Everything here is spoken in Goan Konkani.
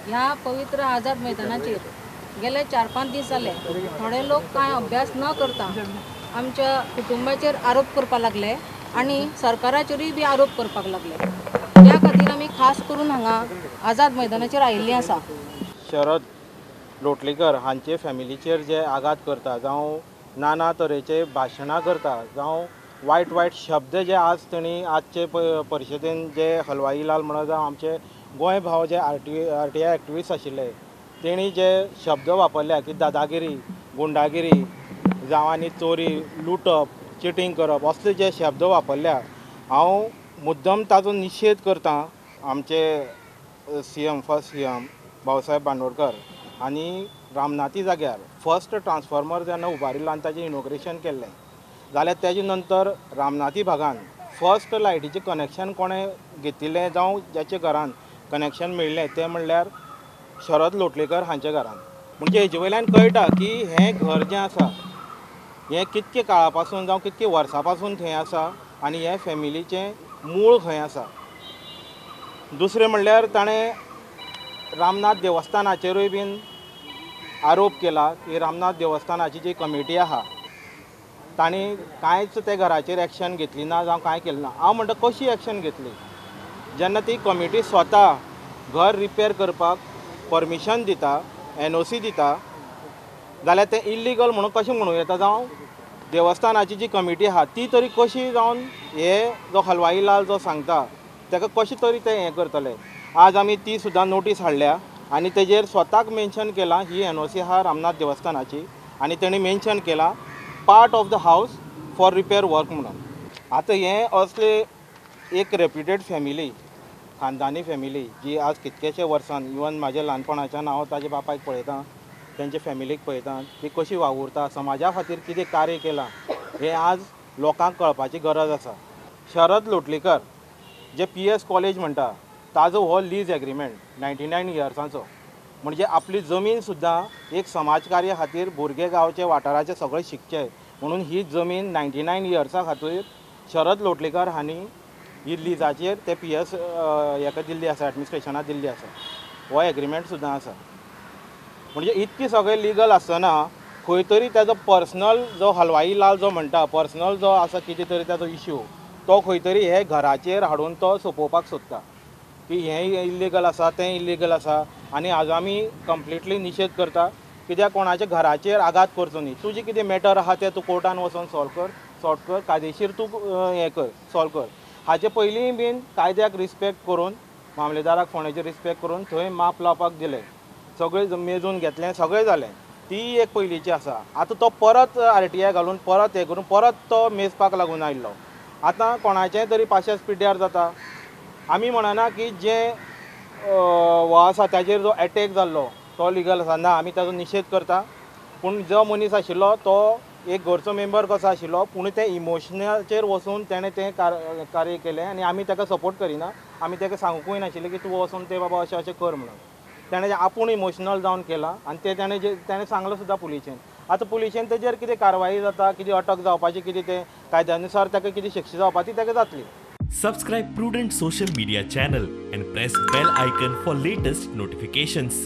ह्या पवित्र आझाद मैदानाचेर गेले 4-5 दीस जाले थोडे लोक कांय अभ्यास न करता आमच्या कुटुंबाचेर आरोप करपाक लागले आनी सरकाराचेरूय बी आरोप करपाक लागले. त्या खातीर आमी खास करून हांगा आझाद मैदानाचेर आयिल्लीं आसा. शरद लोटलीकर हांचे फॅमिलीचेर जे आघात करता जावं नाना तरेचे भाशणां करता जावं वायट वायट शब्द जे आज तेणी आजचे परिशदेन जे हलवाई लाल म्हणा जावं आमचे गोंय भाव जे आर टी I activist आशिल्ले तेणी जे शब्द वापरल्या की दादागिरी, गुंडागिरी जावं आनी चोरी, लुटप, चिटींग करप असले जे शब्द वापरल्या हांव मुद्दम ताजो निशेध करता. आमचे CM, first CM Bhausaheb Bandodkar आनी रामनाथी जाग्यार फर्स्ट ट्रान्सफॉर्मर जेन्ना उबारिल्लो आनी ताजें इनॉग्रेशन केल्लें जाल्यार तेजे नंतर रामनाथी भागान फर्स्ट लायटीचें कनेक्शन कोणें घेतिल्लें जावं जाचे घरान कनेक्शन मेळिल्लें तें म्हणल्यार शरद लोटलीकर हांच्या घरान. म्हणजे हेजे वयल्यान कळटा की हें घर जें आसा हें कितके काळा पासून जावं कितके वर्सां पासून थंय आसा आनी हे फॅमिलीचें मूळ खंय आसा. दुसरें म्हणल्यार ताणें रामनाथ देवस्थानाचेरूय बीन आरोप केला की रामनाथ देवस्थानाची जी कमिटी आसा तांणी कांयच त्या घराचेर एक्शन घेतली ना जावं कांय केलें ना. हांव म्हणटा कशी एक्शन घेतली जेन्ना ती कमिटी स्वता घर रिपेर करपाक परमिशन दिता, NOC दिता जाल्यार तें इल्लिगल म्हणून कशें म्हणूं येता? जावं देवस्थानाची जी कमिटी आसा ती तरी कशी जावन हे जो हलवाई लाल जो सांगता ताका कशें तरी ते हें करतले. आज आमी ती सुद्दां नोटीस हाडल्या आनी तेजेर स्वताक मेन्शन केलां ही NOC आहा रामनाथ देवस्थानाची आनी तेणी मेन्शन केलां part of the house for repair work म्हणून. आतां हें असले एक रेप्युटेड फॅमिली, खानदानी फॅमिली जी आज कितकेशे वर्सान इवन म्हाज्या ल्हानपणाच्यान हांव ताजे बापायक पळयतां, तेंच्या फॅमिलीक पळयतां ती कशी वावुरता, समाजा खातीर कितें कार्य केलां हें आज लोकांक कळपाची गरज आसा. शरद लोटलीकर जे PS college म्हणटा ताजो हो लीज एग्रीमेंट 99 इयर्सांचो, म्हणजे आपली जमीन सुद्दां एक समाज कार्य खातीर भुरगे गांवचे वाठाराचे सगळे शिकचे म्हणून ही जमीन 99 इयर्सां खातीर शरद लोटलीकर हांणी ही लिजाचेर ते PS हेका दिल्ली आसा, एडमिनिस्ट्रेशनाक दिल्ली आसा. हो एग्रीमेंट सुद्दां आसा. म्हणजे इतकी सगळें लिगल आसतना खंय तरी ताजो पर्सनल जो हलवाई लाल जो म्हणटा पर्सनल जो आसा कितें तरी ताजो इश्यू तो खंय तरी हे घराचेर हाडून तो सोंपोवपाक सोदता की हें इल्लिगल आसा तें इल्लिगल आसा. आनी आज आमी कंप्लिटली निशेध करता कित्याक कोणाच्या घराचेर आघात करचो न्ही. तुजें कितें मॅटर आहा तें तूं कोर्टान वचोन सॉल्व कर, सॉर्ट कर, कायदेशीर तूं हें कर, सॉल्व कर. हाचे पयलीं बीन कायद्याक रिस्पेक्ट करून मामलेदाराक फोंडेचेर रिस्पेक्ट करून थंय माप लावपाक दिलें, सगळें मेजून घेतलें, सगळें जालें. ती एक पयलींची आसा. आतां तो परत RTI घालून परत हें करून परत तो मेजपाक लागून आयिल्लो. आतां कोणाचें तरी पाशेंस पिड्ड्यार जाता. आमी म्हणना की जें हो आसा ताजेर जो एटॅक जाल्लो तो लिगल आसा ना, आमी ताजो निशेध करता. पूण जो मनीस आशिल्लो तो एक घरचो मेंबर कसो आशिल्लो पूण ते इमोशनाचेर वचून तेणें तें कार्य केलें आनी आमी ताका सपोर्ट करिना. आमी ताका सांगूंकूय नाशिल्लें की तूं वचून तें बाबा अशें अशें कर म्हणून. तेणें आपूण इमोशनल जावन केलां आनी तें तेणें जे तेणें सांगलां सुद्दां पुलिशेन. आतां पुलिशेन तेजेर कितें कारवाई जाता, कितें अटक जावपाची, कितें तें कायद्या नुसार ताका कितें शिक्षा जावपाची ताका जातली. Subscribe Prudent Social Media channel and press bell icon for latest notifications.